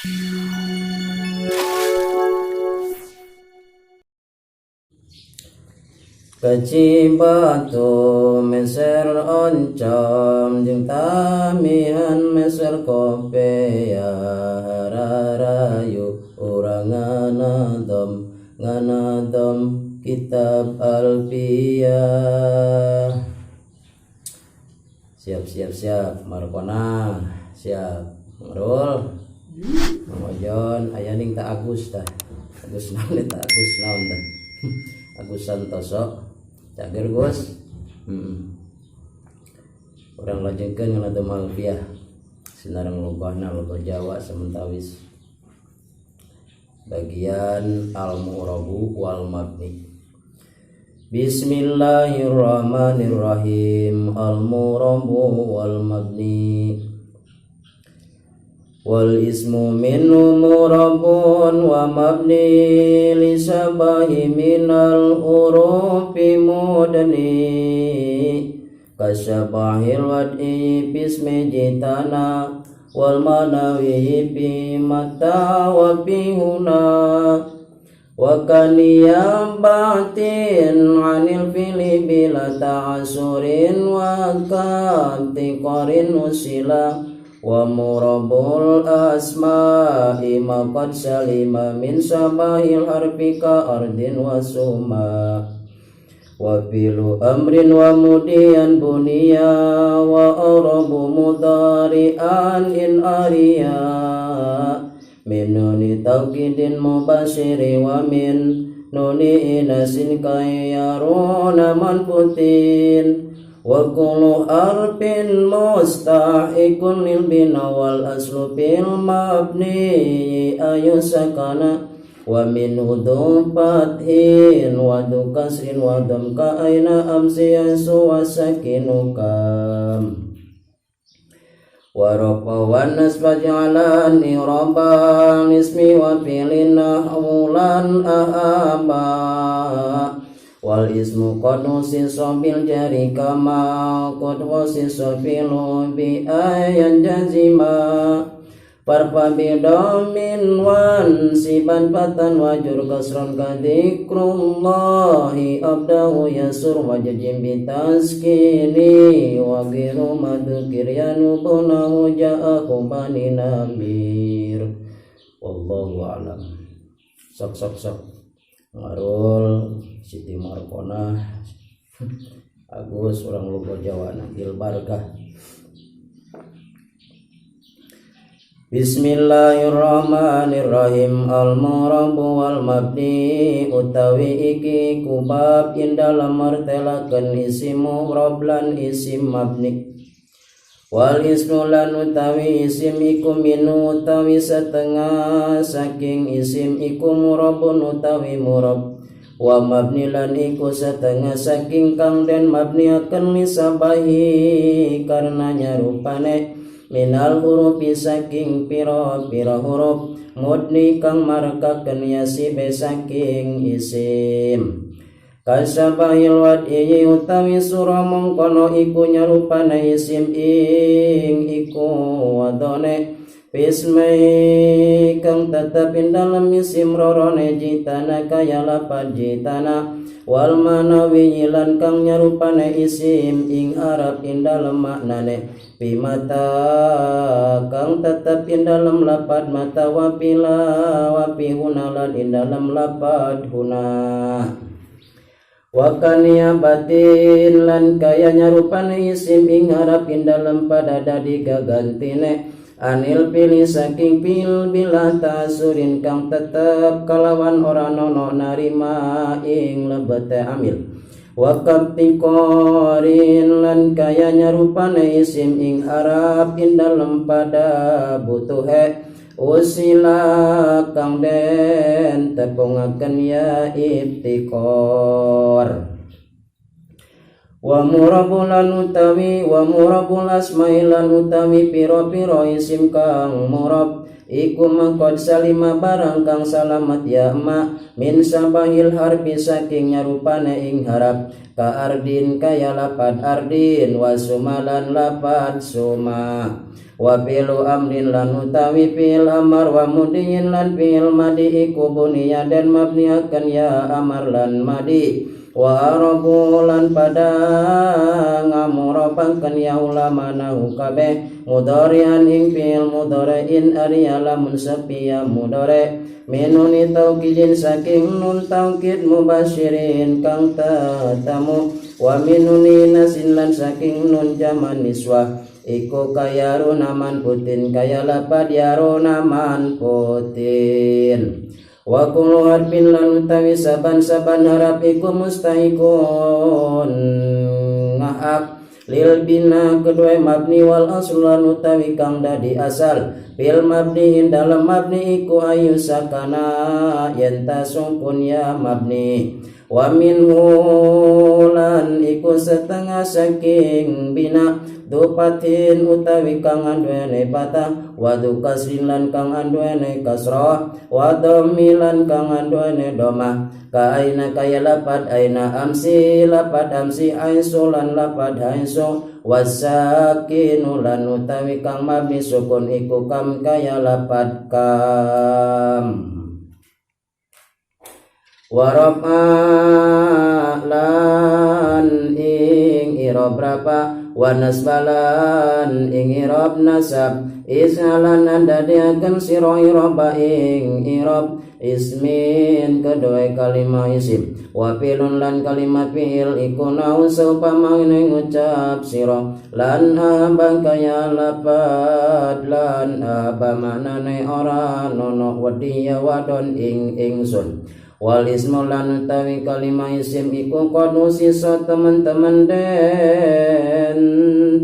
Kaci batu meser oncom jeung tamihan meser kopea hararayu urang nganadom nganadom kitab Alfiyah. Siap siap siap Markona siap Ngrul Mang Ojon aya ning tak Agus tah Agus naon eta Agus naon tah Agus Santoso cager Gus. Urang lajengkeun nganadom Alfiyah sinareng logahna logo Jawa samentawis bagian al-mu'rabu wal mabni. Bismillahirrahmanirrahim. Al-mu'rabu wal mabni. Wal ismu minhu mu'rabun wa mabni li sabahi minal hurufi mudni kasabahil wad'i bismi jitana wal manawi bi mata wa bi huna wa kaniyam batin anil fili bila ta'asurin wa kanti qarin usila wa murabul asma'i ma qad salima min sabahil harfi ka ardin wa suma wa filu amrin wa mudiyan buniya wa arabu mudari'an in ariya min nuni tawkidin mubashiri wa min nuni inasin kayyaruna manfutin wa kullu harfin mustahiqun lil bina wal aslu fil mabni ayu sakana wa min dhu fathin wa dhu kasrin wa dham ka aina amsi yasu wa sakinu kam wa rafa wa nasba ja'ala niraban ismi wa fi'lin nahwulan ahaba wal ismu qad nusisa bil jari kama qad khusisa fi'lu bi ayan jazima farfa bi dhamin wan siban fatan wajur kasran ka dzikrullahi abdahu yasur wajjim bi taskini wa ghiru madhkir yanubunahu ja'a khubani namir. Wallahu a'lam. Sok sok sok Ngarul Siti Markona Agus orang Logo Jawa Bil Barkah. Bismillahirrahmanirrahim. Al-mu'rabu wal mabni utawi iki kubab ing dalem martelakeun isim mu'rab lan isim mabni. Wal ismu lan utawi isim iku minu utawi setengah saking isim iku murabun utawi murab wa mabni lan iku setengah saking kang den mabniaken lisabahi karena nyarupane minal hurufi saking pira-pira huruf mudni kang markaken yasibe saking isim. Kasabahil wad'i utawi surah mongkono iku nyarupane isim ing iku wadone pismai kang tetep ing dalem isim rorone jitana kaya lapad jitana wal manawi lan kang nyarupane isim ing arab ing dalem maknane bimata kang tetep ing dalem lapad mata wa pila wa pihuna lan ing dalem lapad huna. Wa kaniyabatin lan kaya nyarupane isim ing harap ing dalem pada dadi gagantine anil pili saking pil bila tasurin kang tetep kalawan ora nono narima ing lebete amil. Wa kaptikorin lan kaya nyarupane isim ing harap ing dalem pada butuhe usila kang den tepungaken ya ibtikor. Wa murabul lan utawi wa murabul asma'i lan utawi pira-pira isim kang murab iku maqad salima barang kang salamat ya ma min sabahil harfi saking nyarupane ing harap ka ardin kaya lapad ardin wa sumalan lapad suma wa fi'lu amrin lan utawi fi'il amar wa mudiyin lan fi'il madi iku buniya dan mabniakan ya amar lan madi wa arabu lan pada ngamurabaken ya ulama nahu kabeh mudhari'an ing fi'il mudhari'in arya lamun sepi ya mudhari minuni taukidin saking nun taukid mubasyirin kang tatamu wa minuni nasin lan saking nun jaman niswah iku kaya runaman putin kaya lapad ya runaman putin. Wa kullu harfin lan utawi saban-saban harap iku mustahikun ngahak lil bina kedua mabni wal asl lan utawi kang dadi asal fil mabni dalam mabni iku ayu sakana yen tasungkun ya mabni wa minhu lan iku setengah saking bina dupatin utawi kang anduwene patah wa kasrin lan kang anduwene kasrah wa dhammi lan kang anduwene dhamma ka aina kaya lapad aina amsi lapad amsi aisu lan lapad aisu wasakinu lan utawi kang mabni sukun iku kam kaya lapad kam. Wa rafa lan ing i'rab rapa wa nasbalan ing i'rab nasab ishalan andadiaken sira i'rab ing i'rab ismin kedua kalimah isim wa fi'lun lan kalimat fi'il iku nau saupamane ngucap sira lan abang kaya lapad lan aba manane ora nono wedi ya wadon ing ingsun. Wal ismu lan utawi kalimah isim iku kono sisa teman-teman den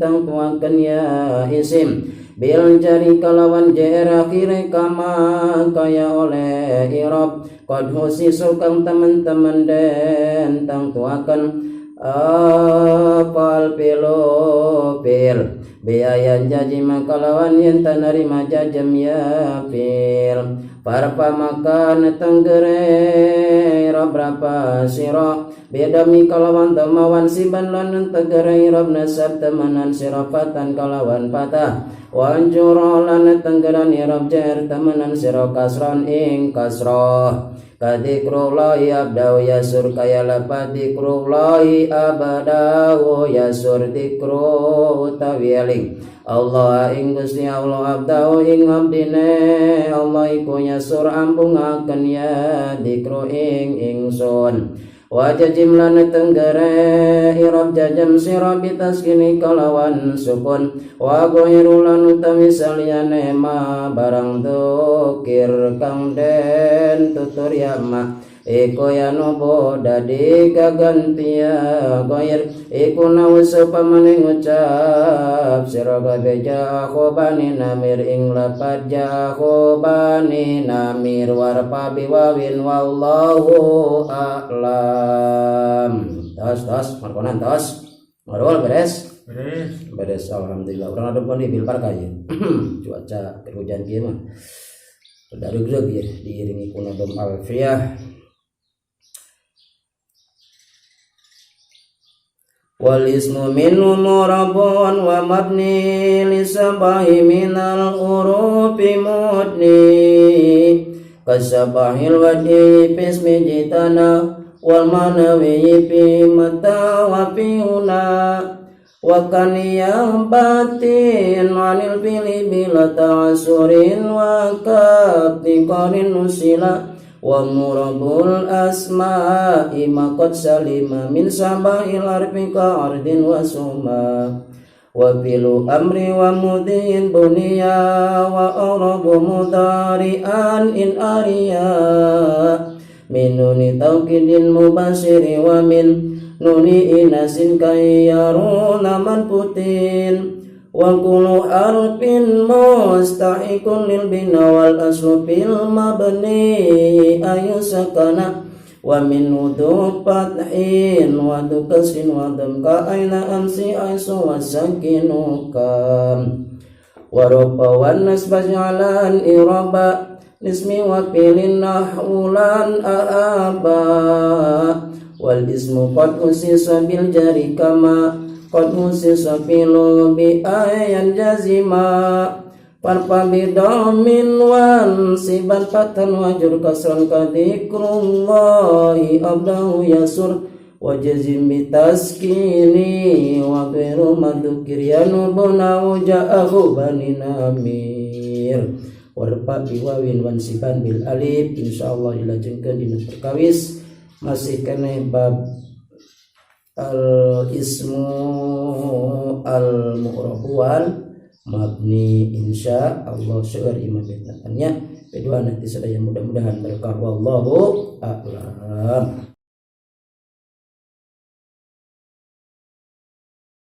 tang tuaken ya isim bil jari kalawan jer akhire kama kaya oleh i'rab qad husisu kang teman-teman den tang tuaken apal pilo pil biayan jaji makalawan yen tanarima jajem ya pil parpa makan tenggere rob berapa sira bedami kalawan temawan siban lan tenggere rob nasab temenan sira patan kalawan patah wanjuro lan tenggeran rob jer temenan sira kasron ing kasroh kadikrullahi abdahu yasur kaya lapat dikrullahi abadahu yasur dikru utawi eling Allah ing Gusti Allah abdahu ing abdine Allah iku yasur ampungaken ya dikru ing ingsun. Wa jajim lan tenggere i'rab jajam sira bitaskini kalawan sukun wa ghairu lan utawi saliyane ma barang dzukir kang den tutur ya ma iku yanubo dadi gaganti ya ghair iku nawus pamane ngucap sira kabeh ja bani namir ing lapad ja bani namir warpa biwawin wallahu a'lam. Tos tos markonan tos marwal beres beres beres alhamdulillah urang adem di bil parka ya cuaca hujan kieu mah rada reugreug ya diiringi ku nadom alfiyah. Wal ismu minhu murabun wa mabni li sabahi minal urufi mudni kasabahil wajhi bismi jitana wal manawi fi mata wa fi huna wa kaniyah batin anil fili bila ta'asurin wa kabtiqarin nusila wa murabul asma'i maqad salima min saba'il arfi ka ardin wa suma wa bilu amri wa mudin bunya wa arabu mudari'an in ariya min nuni tawkidin mubasiri wa min nuni inasin kayyaruna man putin wa kullu harfin mustahiqun lil bina wal aslu fil mabni ayu sakana Wa min wudu fathin wa du kasrin wa dam ka aina amsi aisu wa sakinu kam. Wa rafa wa nasba ja'alan iraba nismi wa filin nahwulan aaba. Wal ismu qad usisa bil jari kama qad usisa filu bi ayan jazima. Farfa bidamin wan siban fatan wajur kasran ka dzikrullahi abdahu yasur. Wa jazim bi taskini wa ghairu madhukir yanubuna ja'ahu bani namir. Warfa biwawin wan siban bil alif. Insyaallah dilajengkeun dina perkawis masih keneh bab al ismu al mu'rab wal mabni, insya Allah seueur imam nya. Kedua nanti sedaya mudah-mudahan berkah, wallahu a'lam.